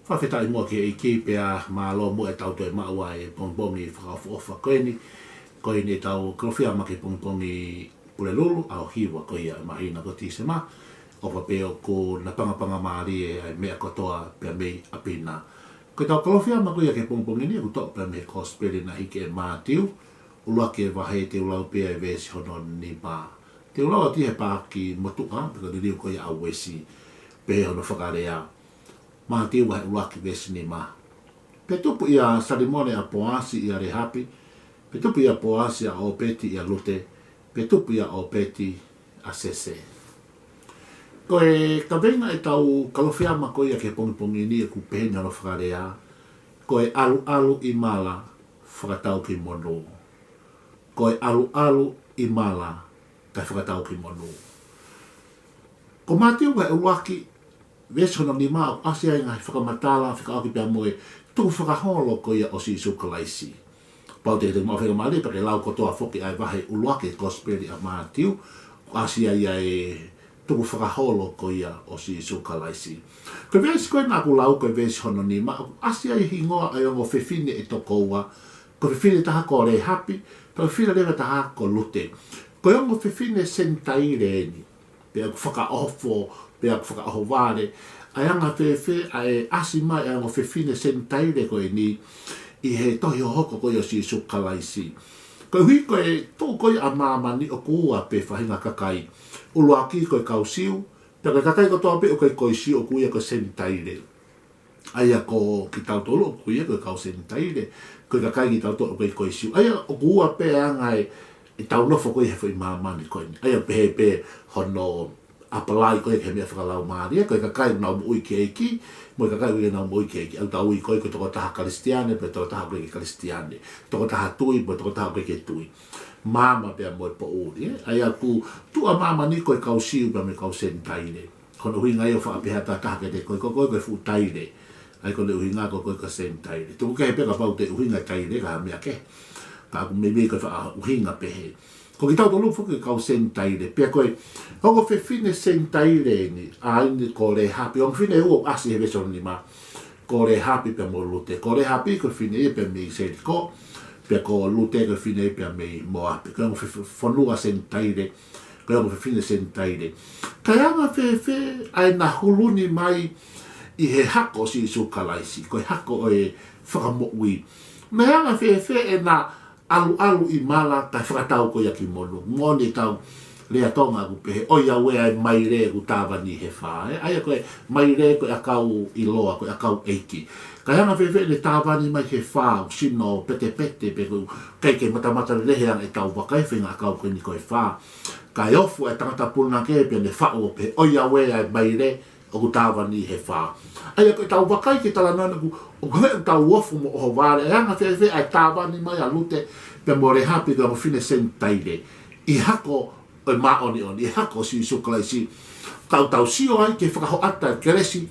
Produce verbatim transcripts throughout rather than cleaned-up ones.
Fakafetaʻi muʻa ki he ʻEiki pea mālō muʻa ʻetau toe maʻu ʻa e pongipongi fakaʻofoʻofa ko eni. Ko eni ʻetau Kalofiama ki he pongipongi Pulelulu, ʻaho hiva ko ia ʻo e māhina ko Tīsema. ʻOfa pē ʻoku napangapangamālie ʻa e meʻa kotoa pea mei ʻapi na. Ko ʻetau Kalofiama ko ia ki he pongipongi ni ʻoku toʻo pē mei he Kosipeli naʻe hiki ʻe Mātiu, ʻuluaki vahe, te u lau pē ʻa e veesi hono nima. Te u lau atu ia he paaki motuʻa, pea ka liliu ko ia ʻa Uesi, pehē hono fakalea. Mātiu vahe ʻuluaki veesi nima. Pea tupu ʻia Salimone ʻa Poasi ʻia Lehapi, pea tupu ʻia Poasi ʻa ʻOpeti ʻia Lute, pea tupu ʻia ʻOpeti ʻa Sese. Ko e kaveinga ʻetau Kalofiama ko ia ki he pongipongi ni ʻoku pehē ni hono fakalea: Ko e ʻaluʻalu ʻi mala, fakatau ki monū. Ko e ʻaluʻalu ʻi mala, kae fakatau ki monū. Ko Mātiu vahe ʻuluaki, veesi hono nima, ʻoku ʻasi ai e ngaahi fakamatala fekauʻaki pea mo e tukufakaholo ko ia ʻo Sīsū Kalaisi. Pau te ke maʻu faingamālie pea ke lau kotoa foki ʻa e vahe ʻuluaki Kosipeli ʻa Mātiu, ʻoku ʻasi ai ʻa e tukufakaholo ko ia ʻo Sīsū Kalaisi. Ko e veesi ko ē naʻa ku lau, ko e veesi hono nima, ʻoku ʻasi ai e hingoa ʻo e ongo fefine ʻe toko ua, ko e fefine ʻe taha ko Lehapi, pea ko e fefine leva ʻe taha ko Lute. Ko e ongo fefine Senitaile eni, pea ʻoku fakaofo, pea ʻoku fakaʻohovale ʻa e anga fēfē ʻa e ʻasi mai ʻa e ongo fefine Senitaile ko eni ʻi he tohi hohoko ko ia ʻo Sīsū Kalaisi. Koeʻuhi ko e tuʻu ko ia ʻa māmani ʻoku ua pē faʻahinga kakai. ʻUluaki ko e kau Siu, pea ko e kakai kotoa pē ʻoku ʻikai ko e Siu ʻoku ui ia ko e Senitaile. ʻA ia ko kitautolu ʻoku ui ia ko e kau Senitaile, ko e kakai kitautolu ʻoku ʻikai ko e Siu. ʻA ia ʻoku ua pē ʻa e anga ʻetau nofo ko ia he foʻi māmani ko eni. ʻA ia pehē pē hono apply ko ia ki he meʻa fakalaumālie, ko e kakai ʻoku nau moʻui ki he ʻEiki, mo e kakai ʻoku ʻikai ke nau moʻui ki he ʻEiki. ʻOku tau ui ko ia ko e tokotaha Kalisitiane, pe tokotaha ʻoku ʻikai ke Kalisitiane. Tokotaha tui, pe tokotaha ʻoku ʻikai ke tui. Maama pea mo e poʻuli, ē? ʻA ia ʻoku tuʻu ʻa māmani ko e kau Siu pea mo e kau Senitaile. Ko hono ʻuhinga ia ʻoku faʻa pehē ʻe ha taha kiate koe, ko koe ko e fuʻu Taile. ʻA ia ko hono ʻuhinga ko koe ko e Senitaile. Tuku kehe pē kapau te ʻuhinga e Taile ki ha meʻa kehe. Ka ʻoku meimei ko e faʻa ʻuhinga pehē. Ko kitautolu foki ko e kau Senitaile. Pea ko e ongo fefine Senitaile eni, ʻa eni ko Lehapi. Ongo fefine ʻe ua ʻoku ʻasi he veesi hono nima. Ko Lehapi pea mo Lute. Ko Lehapi ko e fefine ia pea mei Seliko. Pea ko Lute ko e fefine ia pea mei Moape. Ko e ongo fe-, fe-, fonua Senitaile. Ko e ongo fefine Senitaile. Kae anga fēfē ʻa ʻena huluni mai ʻi he hako ʻo Sīsū Kalaisi, ko e hako ʻo e Fakamoʻui? Naʻe anga fēfē ʻena ʻaluʻalu ʻi mala kae fakatau ko ia ki monū? Moʻoni ʻetau lea Tonga ʻoku pehē, ʻoiauē ʻa e maile ʻoku tāvani he fā, ē? ʻA ia ko e maile ko e ʻakau ʻiloa, ko e ʻakau ʻeiki. Kae anga fēfē ʻene tāvani mai he fā, ʻoku sino petepete pe ʻoku ʻikai ke matamata lelei he anga ʻetau vakai e faʻahinga ʻakau ko eni ko e fā. Kae ofu e tangata punake pea ne faʻu ʻo pehē, ʻoiauē ʻa e maile ʻoku tāvani he fā. ʻA ia ko ʻetau vakai ki he talanoa ni ʻoku, ʻoku hangē ʻoku tau ofu mo ʻohovale, ʻe anga fēfē ʻa e tāvani mai ʻa Lute pea mo Lehapi, ko e ongo fefine Senitaile, ʻi he hako ʻo e māʻoniʻoni, ʻi he hako ʻo Sīsū Kalaisi. Ka ʻoku tau sio ai ki he fakahoʻata e kelesi,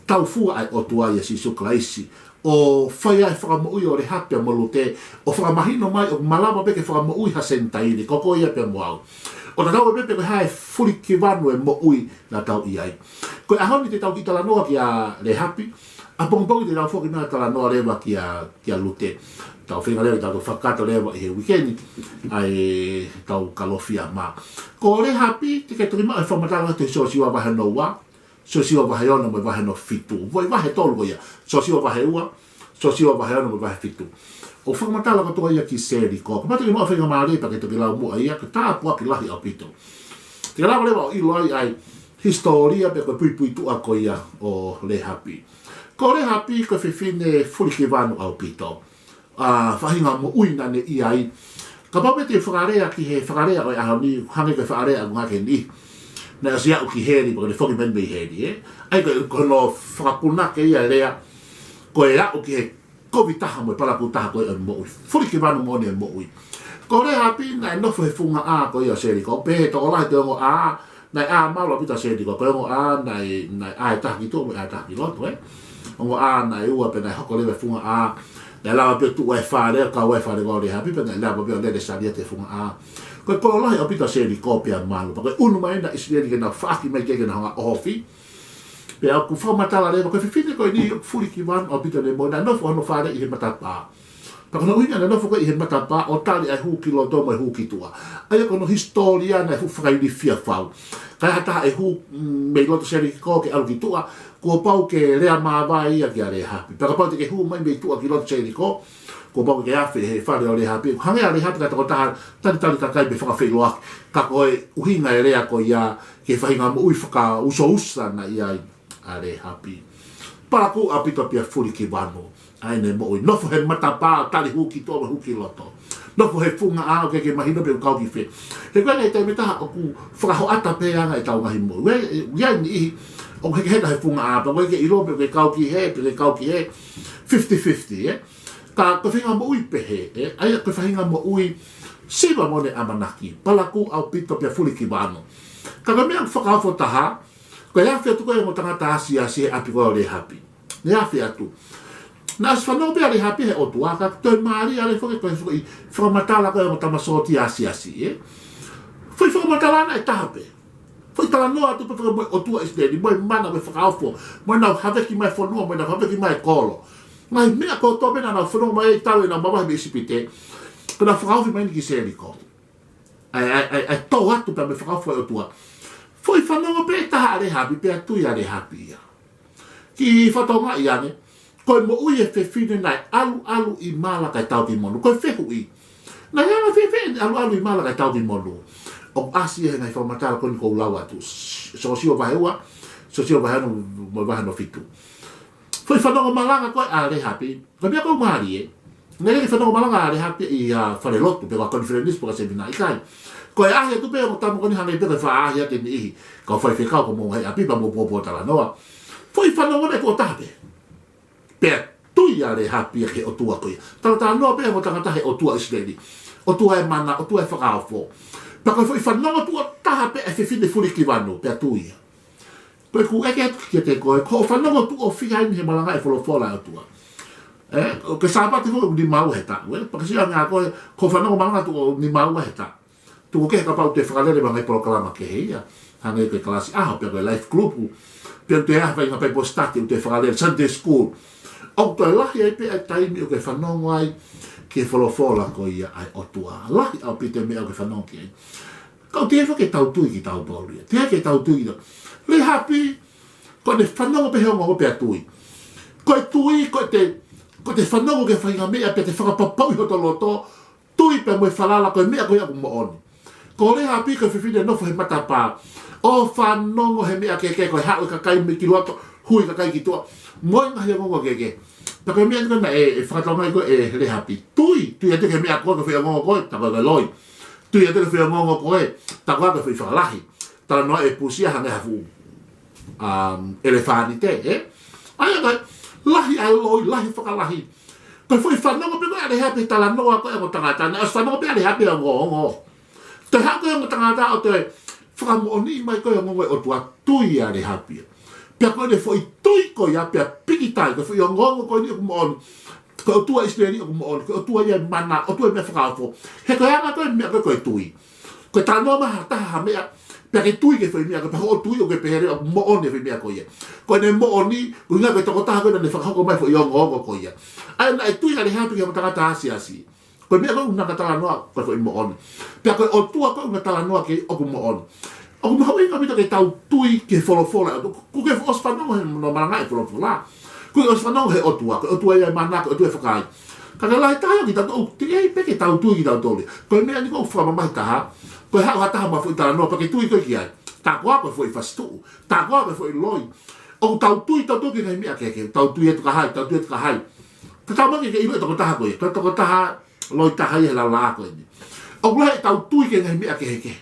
taufua ʻa e ʻOtua ʻia Sīsū Kalaisi, ʻo fai ai e fakamoʻui ʻo Lehapi pea mo Lute, ʻo fakamahino mai ʻoku malava pē ke fakamoʻui ha Senitaile, ko koe ia pea mo au. ʻO tatau ai pē pe ko e hā e fulikivanu e moʻui naʻa tau ʻi ai. Ko e ʻaho ni te tau kiʻi talanoa kia Lehapi, ʻapongipongi te tau foki mai ʻo talanoa leva kia, kia Lute. Tau feinga leva ke tau fakakakato leva ʻi he uike ni ʻa ʻetau Kalofiama. Ko Lehapi, te ke toki maʻu e fakamatala ʻi he tohi Siosiua vahe hono ua, Siosiua vahe ono mo e vahe hono fitu. Foʻi vahe ʻe tolu ko ia. Siosiua vahe ua, Siosiua vahe ono mo e vahe fitu. ʻOku fakamatala kotoa ia ki Seliko. Kapau te ke maʻu faingamālie pea ke toki lau muʻa ia, ko e tāpuaki lahi ʻaupito. Te ke lava leva ʻo ʻilo ai ʻa e hisitōlia pe ko e puipuituʻa ko ia ʻo Lehapi. Ko Lehapi ko e fefine fulikivanu ʻaupito. ʻA, faʻahinga moʻui naʻa ne ʻi ai. Kapau pē te u fakalea ki he fakalea ʻo e ʻaho ni, hangē ko e fakalea ʻoku ngāueʻaki heni. Naʻe ʻosi aʻu ki heli, pea ko ʻene foki mai mei heli, ē? ʻA ia ko, ko hono fakapunake ia e lea, ko e aʻu ki he kovi taha mo e palakū taha ko ē ʻo e moʻui. Fulikivanu moʻoni e moʻui. Ko Lehapi naʻe nofo he funga ʻā ko ia ʻo Seliko, pehē ʻe he tokolahi ko e ongo ʻā, naʻe ʻā malu ʻaupito ʻa Seliko, ko e ongo ʻā naʻe, naʻe ʻā ʻe taha ki tuʻa mo e ʻā ʻe taha ki loto, ē. Ongo ʻā naʻe ua pea naʻe hoko leva e funga ʻā, naʻe lava pē ʻo tuʻu ʻa e fale, kau ʻa e fale ko Lehapi pea naʻe lava pē ʻo lele saliate he funga ʻā. Ko e kolo lahi ʻaupito ʻa Seliko pea malu, pea ko e ʻunu mai ʻena ʻa ʻIsileli ke nau faʻaki mai ke, ke nau hanga ʻo ʻohofi. Pea ʻoku fakamatala leva, ko e fefine ko eni ʻoku fulikivanu ʻaupito ʻene moʻui, naʻe nofo hono fale ʻi he matapā. Pea ko hono ʻuhinga naʻe nofo ko ē ʻi he matapā, ʻo tali ʻa e hū ki loto mo e hū ki tuʻa. ʻA ia ko hono hisitōlia naʻe fuʻu fakailifia fau. Ka ʻi ai ha taha ʻe hū, mm, mei loto Selikō ke ʻalu ki tuʻa, kuo pau ke lea māvae ia kia Lēhapi. Pea kapau te ke hū mai mei tuʻa ki loto Selikō, kuo pau ke ke afe he fale ʻo Lēhapi. Hangē ʻa Lēhapi ko e tokotaha talitali kakai pē fakafeʻiloaki. Ka ko e ʻuhinga e lea ko ia ki he faʻahinga moʻui fakausousa naʻe ʻi ai ʻa Lēhapi. Palakū ʻaupito pea fulikivanu ʻa ʻene moʻui. Nofo he matapā, tali hū ki tuʻa mo hū ki loto. Nofo he funga ʻā ʻoku ʻikai ke mahino pe ʻoku kau ki fē. He ko e ngaahi taimi ʻe taha ʻoku fakahoʻata pē ʻa e anga ʻetau ngaahi moʻui. ʻOku ʻi ai e niʻihi ʻoku hekeheka he funga ʻā, pea ʻoku ʻikai ke ʻilo pe ʻoku kau ki hē, pe ʻoku kau ki hē, fifty fifty, ē. Ka ko e faʻahinga moʻui pehē, ē, ʻa ia ko e faʻahinga moʻui siva mo ʻene ʻamanaki. Palakū ʻaupito pea fulikivanu. Ka ko e meʻa fakaofo taha, ko e afe atu ko ē ongo tangata asiasi he ʻapi ko ē ʻo Lēhapi. Ne afe atu. Naʻe ʻosi fanongo pē ʻa Lēhapi he ʻOtua, ka toe mālie leva foki ko e foʻi fakamatala ko ē ongo tama sōtia asiasi, ē. Foʻi fakamatala naʻe taha pē. Foʻi talanoa atu pē faka mo e ʻOtua ʻIsileli, mo e mana, mo e fakaofo, mo ʻenau haveki mai e fonua, mo ʻenau haveki mai e kolo. Ngaahi meʻa kotoa pē naʻa nau fanongo mai ai talu ʻenau mavahe mei ʻIsipite, ko ʻenau fakaofi mai eni ki Selikō. ʻAi, ʻai, ʻai, ʻai tō atu pē mo e fakaofo ʻa e ʻOtua. Foʻi fanongo pē ʻe taha ʻa Lēhapi, pea tui ʻa Lēhapi ia. Kiʻi fakatokangaʻi ange, ko e moʻui e fefine naʻe ʻaluʻalu ʻi mala kae tau ki monū. Ko e fehuʻi, naʻe anga fēfē ʻene ʻaluʻalu ʻi mala kae tau ki monū? ʻOku ʻasi ia he ngaahi fakamatala ko eni ʻoku ou lau atu. Siosiua vahe ua, Siosiua vahe ono, mo e vahe hono fitu. Foʻi fanongo malanga ko ē ʻa Lēhapi, ko e meʻa ʻoku mālie. Naʻe ʻikai ke fanongo malanga ʻa Lēhapi ʻi ha falelotu, pe ko ha konifelenisi, pe ko ha semina, ʻikai. Ko e ʻaʻahi atu pē ongo tama ko eni hangē pē ko e faʻa ʻaʻahi atu e niʻihi kau faifekau ko mo hai ʻapi pea mo popo talanoa. Foʻi fanongo naʻe tuʻo taha pē. Pea tui ʻa Lēhapi ia ki he ʻOtua ko ia. Talatalanoa pē ongo tangata he ʻOtua ʻIsileli. ʻOtua e mana, ʻOtua e fakaofo. Pea ko e foʻi fanongo tuʻo taha pē ʻa e fefine fulikivanu, pea tui ia. Ko ʻeku ʻeke atu kiate koe, ko hoʻo fanongo tuʻo fiha eni he malanga e folofola ʻa e ʻOtua? Ē, ʻoku ke Sāpate foki ʻoku nima ua he taʻu, ē? Pea ke sio ange ʻa koe, ko hoʻo fanongo malanga tuʻo nima ua he taʻu. Tuku kehe kapau ʻoku toe fakalele mo e ngaahi polokalama kehe ia. Hangē ko e kalasi ʻaho, pe ko e life group. Pe ʻoku toe ʻi ai ha faʻahinga Bible study, ʻoku toe fakalele Sunday school. ʻOku toe lahi ai pē ʻa e taimi ʻoku ke fanongo ai ki he folofola ko ia ʻa e ʻOtua. Lahi ʻaupito e meʻa ʻoku ke fanongo ki ai. Ka ʻoku teʻeki ke tau tui kitautolu ia. Teʻeki ke tau tui kitautolu. Lēhapi, ko ʻene fanongo pē he ongoongo pea tui. Ko e tui, ko ʻete, ko ʻete fanongo ki he faʻahinga meʻa pea te fakapapauʻi hoto loto, tui pea mo e falala ko e meʻa ko ia ʻoku moʻoni. Ko Lēhapi ko e fefine nofo he matapā, ʻo fanongo he meʻa kehekehe, ko e haʻu e kakai mei ki loto, hū e kakai ki tuʻa, mo e ngaahi ongoongo kehekehe. Pea ko e meʻa eni ko ē naʻe, ʻe fakatokangaʻi ko ē ʻe Lēhapi. Tui, tui atu ki he meʻa ko ē, ko e foʻi ongoongo ko ē, tā ko e loi. Tui atu ki he foʻi ongoongo ko ē, tā ko ē ko e foʻi fakalahi. Talanoa e pusia hangē ha fuʻu, um, ʻelefānite, ē? ʻA ia ko e lahi ʻa e loi, lahi fakalahi. Ko e foʻi fanongo pē ko ē ʻa Lēhapi he talanoa ko ē ongo tangata, naʻe ʻosi fanongo pē ʻa Lēhapi he ongoongo. Toe haʻu ko ē ongo tangata ʻo toe fakamoʻoniʻi mai ko ē ongoongo e ʻOtua, tui ʻa Lēhapi ia. Pea ko ʻene foʻi tui ko ia pea pīkitai, ko e foʻi ongoongo ko eni ʻoku moʻoni. Ko e ʻOtua ʻIsileli ʻoku moʻoni, ko e ʻOtua ia e mana, ʻOtua e meʻa fakaofo. He ko e anga ko ē meʻa ko ē ko e tui. Ko e talanoa mai ha taha ha meʻa, pea ke tui ki he foʻi meʻa, ko e pea hoʻo tui ʻoku ke pehē leva ʻoku moʻoni e foʻi meʻa ko ia. Ko ʻene moʻoni, ko e ʻuhinga ko e tokotaha ko ē naʻa ne fakahoko mai foʻi ongoongo ko ia. ʻA ia naʻe tui ʻa Lēhapi ki he ongo tangata asiasi. Ko e meʻa ko ē ʻoku na talanoa, ko e foʻi moʻoni. Pea ko e ʻOtua ko ē ʻoku na talanoa ki ai ʻoku moʻoni. ʻOku mahuʻinga ʻaupito ke tau tui ki he folofola. Kuo ke ʻosi fanongo he no malanga e folofola. Kuo ke ʻosi fanongo he ʻOtua, ko e ʻOtua ia e mana, ko e ʻOtua e fakaai. Ka ʻoku lahi taha ia kitautolu, teʻeki pē ke tau tui kitautolu. Ko e meʻa eni ʻoku fakamamahi taha. Ko e haʻu ha taha mo ha foʻi talanoa, pea ke tui koe ki ai. Tā ko ā ko e foʻi fasituʻu. Tā ko ā ko e foʻi loi. ʻOku tau tui tautolu ki he ngaahi meʻa kehekehe. Tau tui atu ki hai, tau tui atu ki hai. Ka tau mai ke ke ʻilo e tokotaha ko ia. Ko e tokotaha loi taha ia he laulā ko eni. ʻOku lahi ʻetau tui ki he ngaahi meʻa kehekehe.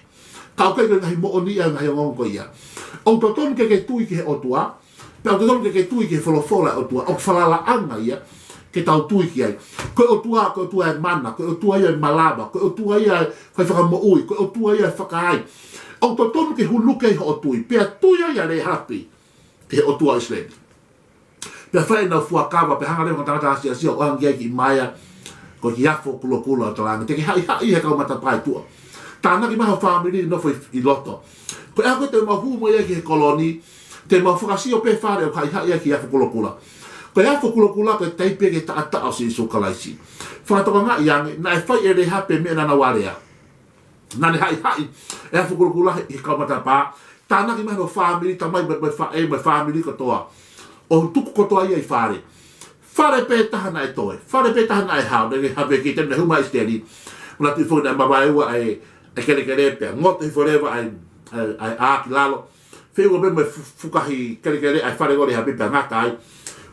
Ka ʻoku ʻikai ko e ngaahi moʻoni ia e ngaahi ongoongo ko ia. ʻOku totonu ke ke tui ki he ʻOtua, pea ʻoku totonu ke ke tui ki he folofola ʻa e ʻOtua, ʻoku falalaʻanga ia ke tau tui ki ai. Ko e ʻOtua, ko e ʻOtua e mana, ko e ʻOtua ia e malava, ko e ʻOtua ia e fai fakamoʻui, ko e ʻOtua ia e fakaai. ʻOku totonu ke huluki ai hoʻo tui, pea tui ai ʻa Lēhapi ki he ʻOtua ʻIsileli. Pea fai ʻenau fuakava, pea hanga leva e ongo tangata asiasi ʻo ʻoange ki ai e kiʻi maea, ko e kiʻi afo kulokula ʻo talaange, te ke haʻihaʻi he kau matapā ʻi tuʻa. Tānaki mai ho fāmili ʻo nofo ʻi, ʻi loto. Ko e ʻaho ko ē te mau hū mai ai ki he kolo ni, Te mau fakasio pē fale ʻoku haʻihaʻi ai ki he afo kulokula. Ko e afo kulokula ko e taipe ki he taʻataʻa ʻo Sīsū Kalaisi. Fakatokangaʻi ange, naʻe fai ʻe Lēhapi e meʻa naʻa nau alea. Naʻa ne haʻihaʻi e afo kulokula he, he kau matapā. Tānaki mai hono fāmili, tamai mo e, mo e faʻē, mo e fāmili kotoa. ʻO tuku kotoa ia ʻi fale. Fale pē taha naʻe toe. Fale pē taha naʻe hao, naʻe haveki, taimi naʻe hū mai ʻa ʻIsileli. Manatuʻi foki naʻe mavaeua ʻa e, ʻa e kelekele pea ngoto hifo leva ʻa e, ʻa e, ʻa e ʻā ki lalo. Feʻunga pē mo e fu-, fukahi kelekele ʻa e fale ko Lēhapi pea ngata ai.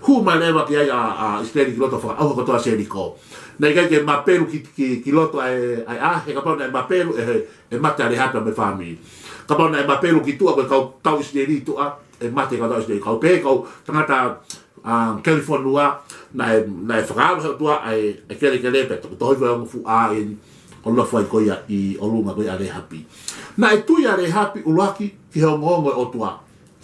Hū mai leva ki ai ʻa, ʻa ʻIsileli ki loto, fakaʻauha kotoa Seliko. Naʻe ʻikai ke mapelu ki, ki, ki loto ʻa e, ʻa e ʻā, he kapau naʻe mapelu ʻe, ʻe mate ʻa Lēhapi mo e fāmili. Kapau naʻe mapelu ki tuʻa ko e kau tau ʻIsileli tuʻa, ʻe mate kau tau ʻIsileli. Kau pē, kau tangata, ʻa, Kelifonua, naʻe, naʻe fakaava he ʻOtua ʻa e, ʻa e kelekele pea tokoto hifo e ongo fuʻu ʻā ʻo nofo ai ko ia ʻi ʻolunga ko ia ʻa Lēhapi. Naʻe tui ʻa Lēhapi ʻuluaki ki he ongoongo ʻo e ʻOtua.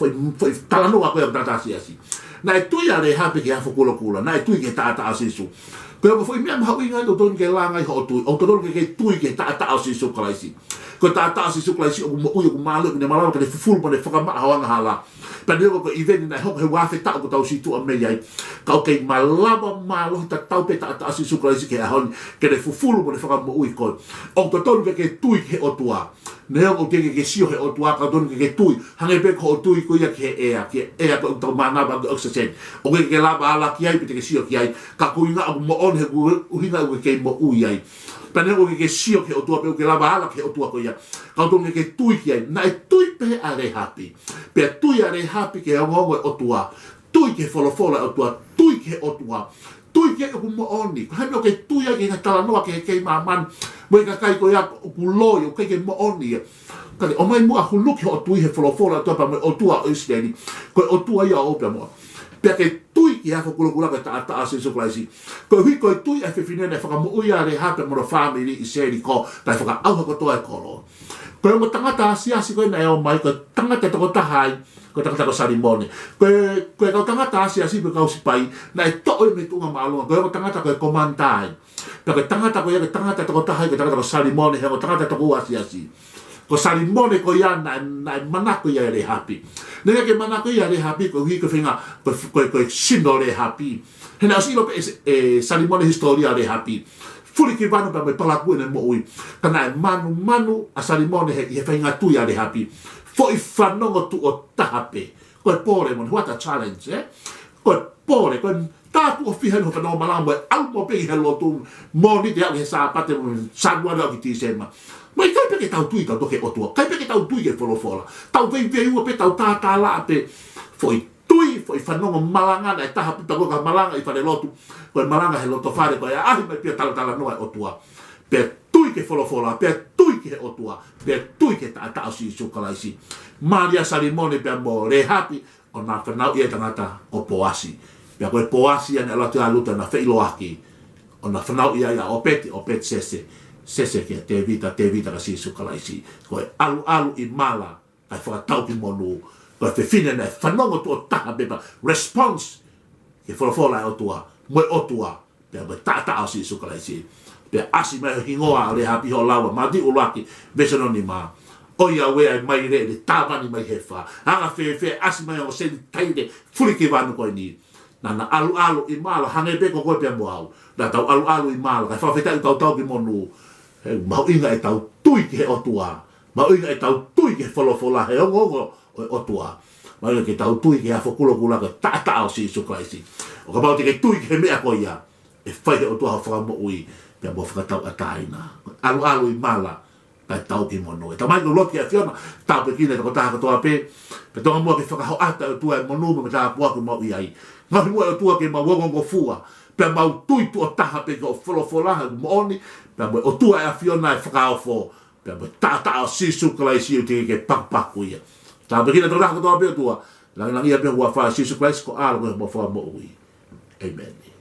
Foʻi, foʻi talanoa ko ia ʻo e tangata asiasi. Naʻe tui ʻa Lēhapi ki he afo kulokula, naʻe tui ki he taʻataʻa ʻo Sīsū. Ko e ongo foʻi meʻa mahuʻinga ʻoku totonu ke langa ai hoʻo tui, ʻoku totonu ke, ke tui ki he taʻataʻa ʻo Sīsū Kalaisi. Ko e taʻataʻa ʻo Sīsū Kalaisi ʻoku moʻui, ʻoku mālohi, ʻoku ne malava ke ne fufulu mo ne fakamaʻa ho angahala. Pea neongo ko e ʻiveni naʻe hoko he ua afe taʻu kuo tau sītuʻa mei ai, ka ʻoku kei malava mālohi tatau pē taʻataʻa ʻo Sīsū Kalaisi ki he ʻaho ni, ke ne fufulu mo ne fakamoʻui koe. ʻOku totonu ke, ke tui ki he ʻOtua. Neongo ʻoku teʻeki ke sio he ʻOtua, ka ʻoku totonu ke, ke tui. Hangē pē ko hoʻo tui ko ia ki he ʻea, ki he ʻea ko ē ʻoku tau mānava ʻaki e ʻokisiteni. ʻOku ʻikai ke ke lava ala ki ai pe te ke sio ki ai. Ka ko e ʻuhinga ʻoku moʻoni he ko e ʻuhinga ʻoku ke kei moʻui ai. Pea neongo ʻoku ʻikai ke ke sio ki he ʻOtua pe ʻoku ke lava ala ki he ʻOtua ko ia. Ka ʻoku totonu ke, ke tui ki ai. Naʻe tui pē ʻa Lēhapi. Pea tui ʻa Lēhapi ki he ongoongo ʻo e ʻOtua. Tui ki he folofola ʻa e ʻOtua. Tui ki he ʻOtua. Tui ki he ʻoku moʻoni. Ko e hā e meʻa ʻoku ke tui ai ki he talanoa ki he kei māmani mo e kakai ko ia ʻoku loi, ʻoku ʻikai ke moʻoni ia. Ka ke ʻomai muʻa huluki hoʻo tui he folofola ʻa e ʻOtua pea mo e ʻOtua ʻo ʻIsileli. Ko e ʻOtua ia ʻoʻou pea mo au. Pea ke tui ki he afo kulokula ko e taʻataʻa ʻo Sīsū Kalaisi. Koeʻuhi ko e tui ʻa e fefine naʻe fakamoʻui ai ʻa Lēhapi mo hono fāmili ʻi Seliko, kae fakaʻauha kotoa e kolo. Ko e ongo tangata asiasi ko ē naʻe ō mai, ko e tangata tokotaha ai, ko e tangata ko Salimone. Ko e, ko e kau tangata asiasi pe kau sipai, naʻe toʻo ia mei he tuʻunga māʻolunga, ko e ongo tangata ko e komanta ai. Pea ko e tangata ko ia, ko e tangata tokotaha ai, ko e tangata ko Salimone, he ongo tangata tokoua asiasi. Ko Salimone ko ia naʻe, naʻe manako ia ʻia Lēhapi. Naʻe ʻikai ke manako ia ʻia Lēhapi koeʻuhi ko e feinga, ko e, ko e, ko e sino ʻo Lēhapi. He naʻe ʻosi ʻilo pē ʻe, ʻe Salimone hisitōlia ʻo Lēhapi. Fulikivanu pea mo e palakū ʻene moʻui. Ka naʻe manumanu ʻa Salimone he, he faʻahinga tui ʻa Lēhapi. Foʻi fanongo tuʻo taha pē. Ko e pole moʻoni, what a challenge, ē? Ko e pole, ko e tā tuʻo fiha ʻeni hoʻo fanongo malanga mo e ʻalu mo pē ki he lotu, Mōnite aʻu ki he Sāpate, mo Sānuali aʻu ki Tīsema. Mo e ʻikai pē ke tau tui tautolu ki he ʻOtua, ʻikai pē ke tau tui ki he folofola. Tau veiveiua pē, tau tātālaʻa pē. Foʻi tui, foʻi fanongo malanga naʻe taha pē, pea ko e kau malanga ʻi falelotu, ko e malanga he lotofale, ko e ʻaʻahi mai pē ʻo talatalanoa e ʻOtua. Pea tui ki he folofola, pea tui ki he ʻOtua, pea tui ki he taʻataʻa ʻo Sīsū Kalaisi. Mālie ʻa Salimone pea mo Lēhapi, ʻo na fanauʻi e tangata ko Poasi. Pea ko e Poasi ʻa ē naʻe ʻalu atu ʻa Luta naʻe feʻiloaki. ʻO na fanauʻi ai ʻa ʻŌpeti, ʻŌpeti Sese, Sese kia Tēvita, Tēvita kia Sīsū Kalaisi. Ko e ʻaluʻalu ʻi mala, kae fakatau ki monū. Ko e fefine naʻe fanongo tuʻo taha pē pea response ki he folofola ʻa e ʻOtua, mo e ʻOtua, pea mo e taʻataʻa ʻo Sīsū Kalaisi. Pea ʻasi mai e hingoa ʻo Lēhapi ʻi hoʻo lau ʻa Mātiu ʻuluaki, veesi hono nima. ʻOiauē, ʻa e maileʻi ʻene tāvani mai he fā. Anga fēfē ʻasi mai e ongo Senitaile fulikivanu ko eni? Naʻa na ʻaluʻalu ʻi mala hangē pē ko koe pea mo au. Naʻa tau ʻaluʻalu ʻi mala, kae fakafetaʻi ʻoku tau tau ki monū. He mahuʻinga ʻetau tui ki he ʻOtua. Mahuʻinga ʻetau tui ki he folofola, he ongoongo ʻo e ʻOtua. Mahuʻinga ke tau tui ki he afo kulokula ko e taʻataʻa ʻo Sīsū Kalaisi. ʻO kapau te ke tui ki he meʻa ko ia, ʻe fai ʻe he ʻOtua hoʻo fakamoʻui pea mo e fakatauʻatāina. ʻAluʻalu ʻi mala, kae tau ki monū. ʻE Tamai, ʻoku ou lotu ki he ʻAfiona, tāpuekina e tokotaha kotoa pē. Pea tokanga muʻa ke fakahoʻata ʻe ʻOtua e monū mo e tāpuaki ʻoku mau ʻi ai. Ngaohi muʻa ʻe ʻOtua ke mau ongongofua, pea mau tui tuʻo taha pē ki hoʻo folofola he ʻoku moʻoni, pea mo e ʻOtua ʻa e ʻAfiona ʻe fakaofo, pea mo e taʻataʻa ʻo Sīsū Kalaisi ʻoku teʻeki ke pakupaku ia. Tāpuekina e tokotaha kotoa pē ʻOtua, langilangiʻia pē ho huafa ʻe Sīsū Kalaisi ko e ʻAlo ko homau Fakamoʻui. ʻĒmeni.